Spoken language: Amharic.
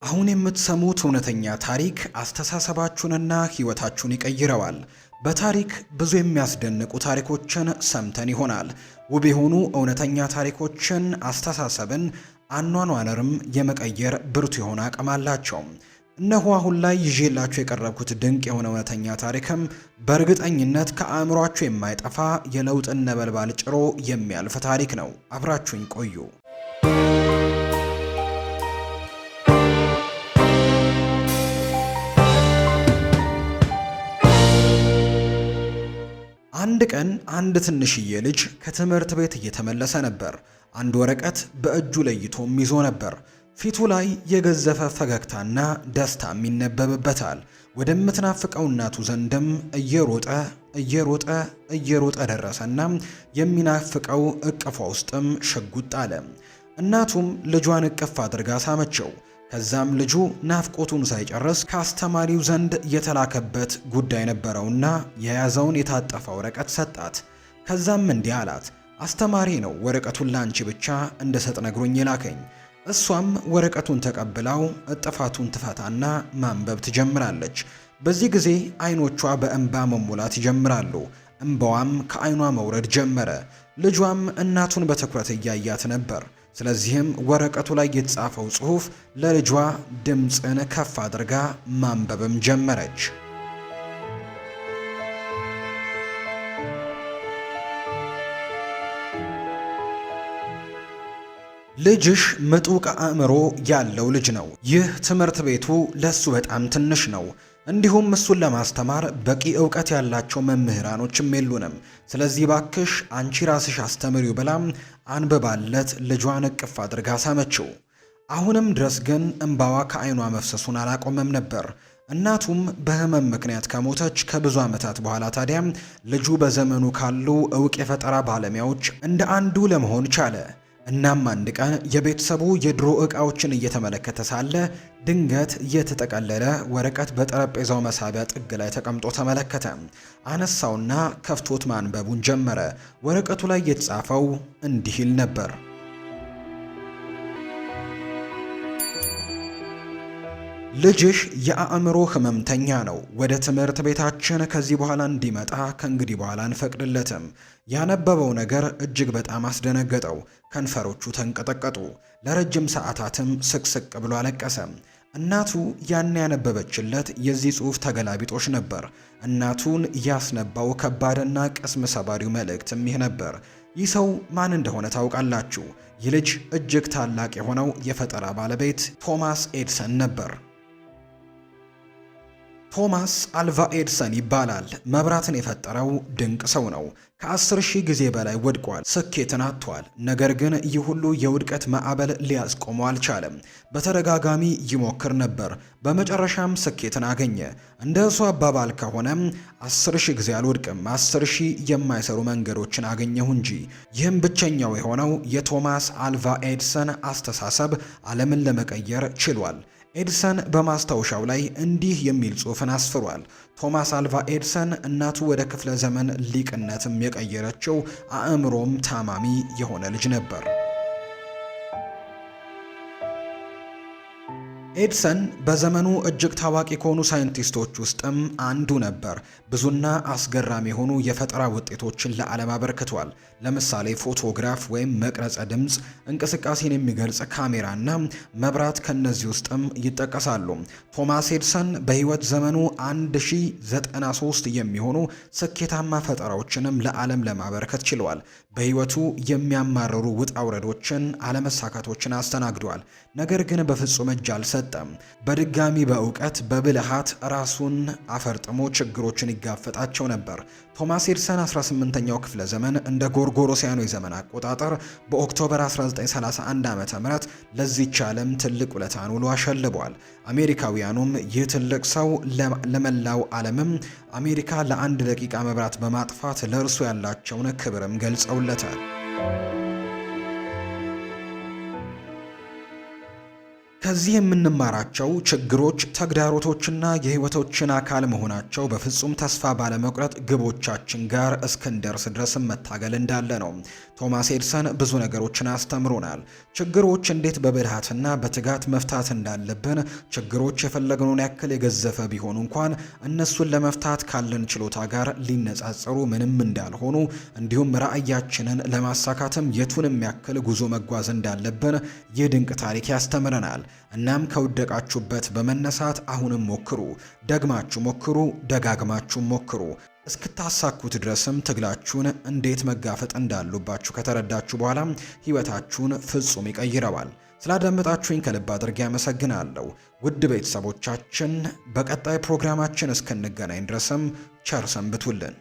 አሁን የምትሰሙት እውነተኛ ታሪክ አስተሳሰባችሁንና ሕይወታችሁን ይቀይረዋል። በታሪክ ብዙ የሚያስደንቁ ታሪኮችን ሰምተን ይሆናል። ውብ የሆኑ እውነተኛ ታሪኮችን አስተሳሰብን፣ አኗኗርም የመቀየር ብርቱ የሆነ አቅም አላቸው። እነሆ አሁን ላይ ይዤላችሁ የቀረብኩት ድንቅ የሆነ እውነተኛ ታሪክም በእርግጠኝነት ከአእምሯችሁ የማይጠፋ የለውጥን ነበልባል ጭሮ የሚያልፍ ታሪክ ነው። አብራችሁኝ ቆዩ። አንድ ቀን አንድ ትንሽዬ ልጅ ከትምህርት ቤት እየተመለሰ ነበር። አንድ ወረቀት በእጁ ለይቶም ይዞ ነበር። ፊቱ ላይ የገዘፈ ፈገግታና ደስታም ይነበብበታል። ወደምትናፍቀው እናቱ ዘንድም እየሮጠ እየሮጠ እየሮጠ ደረሰና የሚናፍቀው እቅፏ ውስጥም ሽጉጥ አለ። እናቱም ልጇን እቅፍ አድርጋ ሳመችው። ከዛም ልጁ ናፍቆቱን ሳይጨርስ ከአስተማሪው ዘንድ የተላከበት ጉዳይ ነበረውና የያዘውን የታጠፈ ወረቀት ሰጣት። ከዛም እንዲህ አላት፣ አስተማሪ ነው ወረቀቱን ላንቺ ብቻ እንድሰጥ ነግሮኝ የላከኝ። እሷም ወረቀቱን ተቀብላው እጥፋቱን ትፈታና ማንበብ ትጀምራለች። በዚህ ጊዜ አይኖቿ በእንባ መሞላት ይጀምራሉ። እንባዋም ከአይኗ መውረድ ጀመረ። ልጇም እናቱን በትኩረት እያያት ነበር። ስለዚህም ወረቀቱ ላይ የተጻፈው ጽሑፍ ለልጇ ድምፅን ከፍ አድርጋ ማንበብም ጀመረች። ልጅሽ ምጡቅ አእምሮ ያለው ልጅ ነው። ይህ ትምህርት ቤቱ ለሱ በጣም ትንሽ ነው። እንዲሁም እሱን ለማስተማር በቂ እውቀት ያላቸው መምህራኖችም የሉንም። ስለዚህ ባክሽ አንቺ ራስሽ አስተምሪው ብላም አንብባለት ልጇን እቅፍ አድርጋ ሳመችው። አሁንም ድረስ ግን እምባዋ ከአይኗ መፍሰሱን አላቆመም ነበር። እናቱም በህመም ምክንያት ከሞተች ከብዙ ዓመታት በኋላ ታዲያ ልጁ በዘመኑ ካሉ እውቅ የፈጠራ ባለሙያዎች እንደ አንዱ ለመሆን ቻለ። እናም አንድ ቀን የቤተሰቡ የድሮ ዕቃዎችን እየተመለከተ ሳለ ድንገት የተጠቀለለ ወረቀት በጠረጴዛው መሳቢያ ጥግ ላይ ተቀምጦ ተመለከተ። አነሳውና ከፍቶት ማንበቡን ጀመረ። ወረቀቱ ላይ የተጻፈው እንዲህ ይል ነበር። ልጅሽ የአእምሮ ህመምተኛ ነው። ወደ ትምህርት ቤታችን ከዚህ በኋላ እንዲመጣ ከእንግዲህ በኋላ አንፈቅድለትም። ያነበበው ነገር እጅግ በጣም አስደነገጠው። ከንፈሮቹ ተንቀጠቀጡ። ለረጅም ሰዓታትም ስቅስቅ ብሎ አለቀሰ። እናቱ ያን ያነበበችለት የዚህ ጽሑፍ ተገላቢጦሽ ነበር። እናቱን ያስነባው ከባድና ቅስም ሰባሪው መልእክትም ይህ ነበር። ይህ ሰው ማን እንደሆነ ታውቃላችሁ? ይህ ልጅ እጅግ ታላቅ የሆነው የፈጠራ ባለቤት ቶማስ ኤድሰን ነበር። ቶማስ አልቫ ኤድሰን ይባላል። መብራትን የፈጠረው ድንቅ ሰው ነው። ከ10,000 ጊዜ በላይ ወድቋል፣ ስኬትን አጥቷል። ነገር ግን ይህ ሁሉ የውድቀት ማዕበል ሊያስቆመው አልቻለም። በተደጋጋሚ ይሞክር ነበር። በመጨረሻም ስኬትን አገኘ። እንደ እሱ አባባል ከሆነ 10,000 ጊዜ አልወድቅም፣ 10,000 የማይሰሩ መንገዶችን አገኘሁ እንጂ። ይህም ብቸኛው የሆነው የቶማስ አልቫ ኤድሰን አስተሳሰብ ዓለምን ለመቀየር ችሏል። ኤድሰን በማስታወሻው ላይ እንዲህ የሚል ጽሑፍን አስፍሯል። ቶማስ አልቫ ኤድሰን እናቱ ወደ ክፍለ ዘመን ሊቅነትም የቀየረችው አእምሮም ታማሚ የሆነ ልጅ ነበር። ኤድሰን በዘመኑ እጅግ ታዋቂ ከሆኑ ሳይንቲስቶች ውስጥም አንዱ ነበር። ብዙና አስገራሚ የሆኑ የፈጠራ ውጤቶችን ለዓለም አበርክቷል። ለምሳሌ ፎቶግራፍ ወይም መቅረጸ ድምፅ፣ እንቅስቃሴን የሚገልጽ ካሜራና መብራት ከነዚህ ውስጥም ይጠቀሳሉ። ቶማስ ኤድሰን በሕይወት ዘመኑ 1093 የሚሆኑ ስኬታማ ፈጠራዎችንም ለዓለም ለማበርከት ችሏል። በሕይወቱ የሚያማርሩ ውጣ ውረዶችን፣ አለመሳካቶችን አስተናግዷል። ነገር ግን በፍጹም እጅ አልሰጠም። በድጋሚ በእውቀት በብልሃት ራሱን አፈርጥሞ ችግሮችን ይጋፈጣቸው ነበር። ቶማስ ኤድሰን 18ኛው ክፍለ ዘመን እንደ ጎርጎሮሳውያኑ የዘመን አቆጣጠር በ October 1931 ዓ.ም ለዚች ዓለም ትልቅ ውለታን ውሎ አሸልቧል። አሜሪካውያኑም ይህ ትልቅ ሰው ለመላው ዓለምም አሜሪካ ለአንድ ደቂቃ መብራት በማጥፋት ለእርሱ ያላቸውን ክብርም ገልጸውለታል። ከዚህ የምንማራቸው ችግሮች፣ ተግዳሮቶችና የህይወቶችን አካል መሆናቸው በፍጹም ተስፋ ባለመቁረጥ ግቦቻችን ጋር እስክንደርስ ድረስ መታገል እንዳለ ነው። ቶማስ ኤዲሰን ብዙ ነገሮችን አስተምሮናል። ችግሮች እንዴት በብልሃትና በትጋት መፍታት እንዳለብን፣ ችግሮች የፈለግነውን ያክል የገዘፈ ቢሆኑ እንኳን እነሱን ለመፍታት ካለን ችሎታ ጋር ሊነጻጸሩ ምንም እንዳልሆኑ፣ እንዲሁም ራዕያችንን ለማሳካትም የቱንም ያክል ጉዞ መጓዝ እንዳለብን ይህ ድንቅ ታሪክ ያስተምረናል። እናም ከወደቃችሁበት በመነሳት አሁንም ሞክሩ፣ ደግማችሁ ሞክሩ፣ ደጋግማችሁ ሞክሩ። እስክታሳኩት ድረስም ትግላችሁን እንዴት መጋፈጥ እንዳሉባችሁ ከተረዳችሁ በኋላ ህይወታችሁን ፍጹም ይቀይረዋል። ስላዳመጣችሁኝ ከልብ አድርጌ አመሰግናለሁ። ውድ ቤተሰቦቻችን በቀጣይ ፕሮግራማችን እስክንገናኝ ድረስም ቸር ሰንብቱልን።